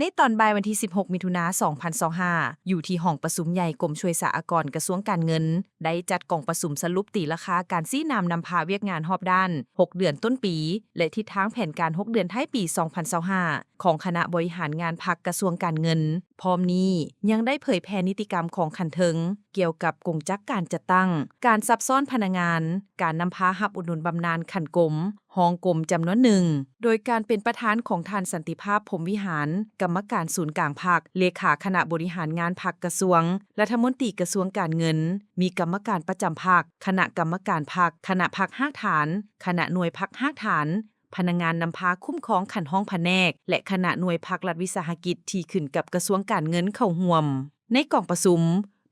ໃນຕອນບ່າຍວັນທີສິບຫົກ ມິຖຸນາ ສອງພັນຊາວຫ້າ ຢູ່ທີ່ຫ້ອງປະຊຸມໃຫຍ່ກົມຊ່ວຍສາອາກອນກະຊວງການເງິນ ໄດ້ຈັດກອງປະຊຸມສະຫຼຸບຕີລາຄາການຊີ້ນຳນຳພາວຽກງານຮອບດ້ານຫົກເດືອນຕົ້ນປີ ແລະ ທິດທາງແຜນການຫົກເດືອນທ້າຍປີ ສອງພັນຊາວຫ້າ ຂອງຄະນະບໍລິຫານງານພັກກະຊວງການເງິນ. ພ້ອມນີ້ຍັງໄດ້ເຜີຍແຜ່ນິຕິກຳຂອງຂັ້ນເທິງກ່ຽວກັບກົງຈັກການຈັດຕັ້ງ, ການຊັບຊ້ອນພະນັກງານ, ການນຳພາຮັບອຸດໜູນບຳນານຂັ້ນກົມ, ຮອງກົມຈຳນວນໜຶ່ງ ໂດຍການເປັນປະທານຂອງທ່ານ ສັນຕິພາບ ພົມວິຫານ ກຳມະການສູນກາງພັກ, ເລຂາຄະນະບໍລິຫານງານພັກກະຊວງ, ລັດຖະມົນຕີກະຊວງການເງິນ, ມີກຳມະການປະຈຳພັກ, ຄະນະກຳມະການພັກ, ຄະນະພັກຮາກຖານ, ຄະນະໜ່ວຍພັກຮາກຖານ, ພະນັກງານນຳພາຄຸ້ມຄອງຂັ້ນຮອງພະແນກ ແລະ ຄະນະໜ່ວຍພັກລັດວິສາຫະກິດທີ່ຂຶ້ນກັບກະຊວງການເງິນເຂົ້າຮ່ວມ. ໃນກອງປະຊຸມ,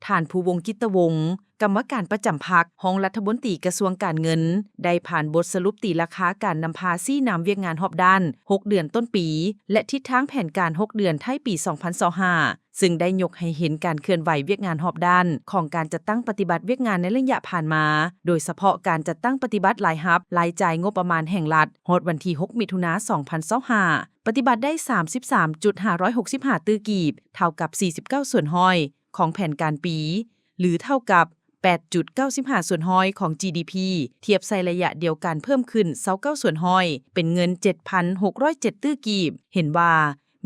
ທ່ານ ພູວົງ ຈິດຕະວົງ ກຳມະການປະຈຳພັກ, ຮອງລັດຖະມົນຕີກະຊວງການເງິນ ໄດ້ຜ່ານບົດສະຫຼຸບຕີລາຄາການນຳພາຊີ້ນຳວຽກງານຮອບດ້ານຫົກເດືອນຕົ້ນປີ ແລະ ທິດທາງແຜນການຫົກເດືອນທ້າຍປີ ສອງພັນຊາວຫ້າ ຊຶ່ງໄດ້ຍົກໃຫ້ເຫັນການເຄື່ອນໄຫວວຽກງານຮອບດ້ານຂອງການຈັດຕັ້ງປະຕິບັດວຽກງານໃນໄລຍະຜ່ານມາ, ໂດຍສະເພາະການຈັດຕັ້ງປະຕິບັດລາຍຮັບ, ລາຍຈ່າຍງົບປະມານແຫ່ງລັດ ຮອດວັນທີຫົກ ມິຖຸນາ ສອງພັນຊາວຫ້າ ປະຕິບັດໄດ້ສາມສິບສາມຈຸດຫ້າຮ້ອຍຫົກສິບຫ້າຕື້ກີບ, ເທົ່າກັບສີ່ສິບເກົ້າສ່ວນຮ້ອຍຂອງແຜນການປີ ຫຼື ເທົ່າກັບແປດຈຸດເກົ້າສິບຫ້າສ່ວນຮ້ອຍຂອງ ຈີດີພີ ທຽບໃສ່ໄລຍະດຽວກັນເພີ່ມຂຶ້ນຊາວເກົ້າສ່ວນຮ້ອຍ ເປັນເງິນເຈັດພັນຫົກຮ້ອຍເຈັດຕື້ກີບ. ເຫັນວ່າ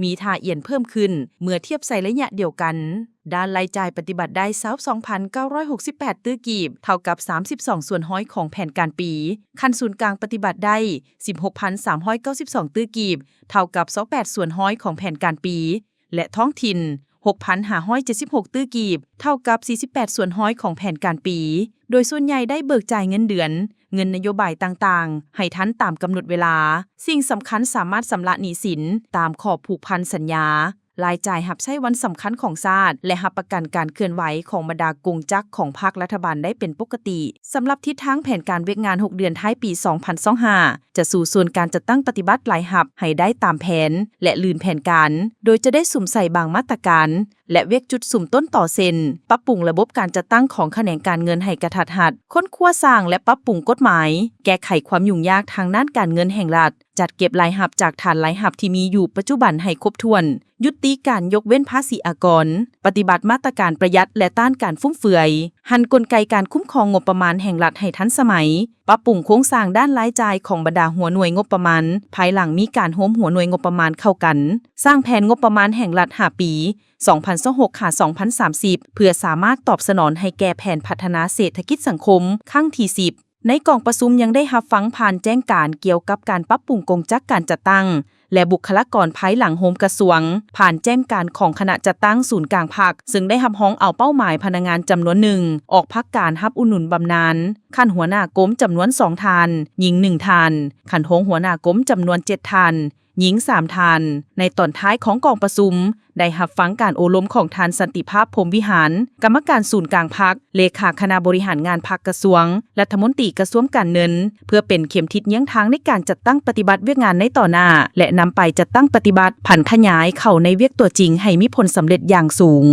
ມີທ່າອ່ຽນເພີ່ມຂຶ້ນເມື່ອທຽບໃສ່ໄລຍະດຽວກັນ. ດ້ານລາຍຈ່າຍປະຕິບັດໄດ້ຊາວສອງພັນເກົ້າຮ້ອຍຫົກສິບແປດຕື້ກີບ, ເທົ່າກັບສາມສິບສອງສ່ວນຮ້ອຍຂອງແຜນການປີ. ຂັ້ນສູນກາງປະຕິບັດໄດ້ສິບຫົກພັນສາມຮ້ອຍເກົ້າສິບສອງຕື້ກີບ, ເທົ່າກັບຊາວແປດສ່ວນຮ້ອຍຂອງແຜນການປີ ແລະ ທ້ອງຖິ່ນຫົກພັນຫ້າຮ້ອຍເຈັດສິບຫົກຕື້ກີບ, ເທົ່າກັບສີ່ສິບແປດສ່ວນຮ້ອຍຂອງແຜນການປີ, ໂດຍສ່ວນໃຫຍ່ໄດ້ເບີກຈ່າຍເງິນເດືອນ, ເງິນນະໂຍບາຍຕ່າງໆ ໃຫ້ທັນຕາມກຳນົດເວລາ. ສິ່ງສຳຄັນ, ສາມາດຊຳລະໜີ້ສິນຕາມຂໍ້ຜູກພັນສັນຍາ, ລາຍຈ່າຍຮັບໃຊ້ວັນສຳຄັນຂອງຊາດ ແລະ ຮັບປະກັນການເຄື່ອນໄຫວຂອງບັນດາກົງຈັກຂອງພັກລັດຖະບານໄດ້ເປັນປົກກະຕິ. ສຳລັບທິດທາງແຜນການວຽກງານຫົກເດືອນທ້າຍປີ ສອງພັນຊາວຫ້າ ຈະສູ້ຊົນການຈັດຕັ້ງປະຕິບັດລາຍຮັບໃຫ້ໄດ້ຕາມແຜນ ແລະ ລື່ນແຜນການ, ໂດຍຈະໄດ້ສຸມໃສ່ບາງມາດຕະການ ແລະ ວຽກຈຸດສຸມຕົ້ນຕໍ ເຊັ່ນ ປັບປຸງລະບົບການຈັດຕັ້ງຂອງຂະແໜງການເງິນໃຫ້ກະທັດຮັດ, ຄົ້ນຄວ້າສ້າງ ແລະ ປັບປຸງກົດໝາຍ, ແກ້ໄຂຄວາມຫຍຸ້ງຍາກທາງດ້ານການເງິນແຫ່ງລັດ, ຈັດເກັບລາຍຮັບຈາກຖານລາຍຮັບທີ່ມີຢູ່ປັດຈຸບັນໃຫ້ຄົບຖ້ວນ, ຍຸຕິການຍົກເວັ້ນພາສີອາກອນ, ປະຕິບັດມາດຕະການປະຢັດ ແລະ ຕ້ານການຟຸມເຟືອຍ, ຫັນກົນໄກການຄຸ້ມຄອງງົບປະມານແຫ່ງລັດໃຫ້ທັນສະໄໝ, ປັບປຸງໂຄງສ້າງດ້ານລາຍຈ່າຍຂອງບັນດາຫົວໜ່ວຍງົບປະມານ ພາຍຫຼັງມີການໂຮມຫົວໜ່ວຍງົບປະມານເຂົ້າກັນ, ສ້າງແຜນງົບປະມານແຫ່ງລັດຫ້າປີ ສອງພັນຊາວຫົກ ຫາ ສອງພັນສາມສິບ ເພື່ອສາມາດຕອບສະໜອງໃຫ້ແກ່ແຜນພັດທະນາເສດຖະກິດສັງຄົມຄັ້ງທີສິບ. ໃນກອງປະຊຸມຍັງໄດ້ຮັບຟັງຜ່ານແຈ້ງການກ່ຽວກັບການປັບປຸງກົງຈັກການຈັດຕັ້ງ ແລະ ບຸກຄະລາກອນພາຍຫຼັງໂຮມກະຊວງ, ຜ່ານແຈ້ງການຂອງຄະນະຈັດຕັ້ງສູນກາງພັກ, ເຊິ່ງໄດ້ຮັບຮອງເອົາເປົ້າໝາຍພະນັກງານຈຳນວນໜຶ່ງອອກພັກການຮັບອຸດໜູນບຳນານ, ຂັ້ນຫົວໜ້າກົມຈຳນວນສອງທ່ານ, ຍິງໜຶ່ງທ່ານ, ຂັ້ນຮອງຫົວໜ້າກົມຈຳນວນເຈັດທ່ານ, ຍິງສາມທ່ານ. ໃນຕອນທ້າຍຂອງກອງປະຊຸມ ໄດ້ຮັບຟັງການໂອ້ລົມຂອງທ່ານ ສັນຕິພາບ ພົມວິຫານ ກຳມະການສູນກາງພັກ, ເລຂາຄະນະບໍລິຫານງານພັກກະຊວງ, ລັດຖະມົນຕີກະຊວງການເງິນ, ເພື່ອເປັນເຂັມທິດຍ່ຽງທາງໃນການຈັດຕັ້ງປະຕິບັດວຽກງານໃນຕໍ່ໜ້າ ແລະ ນຳໄປຈັດຕັ້ງປະຕິບັດຜັນຂະຫຍາຍເຂົ້າໃນວຽກຕົວຈິງໃຫ້ມີຜົນສຳເລັດຢ່າງສູງ.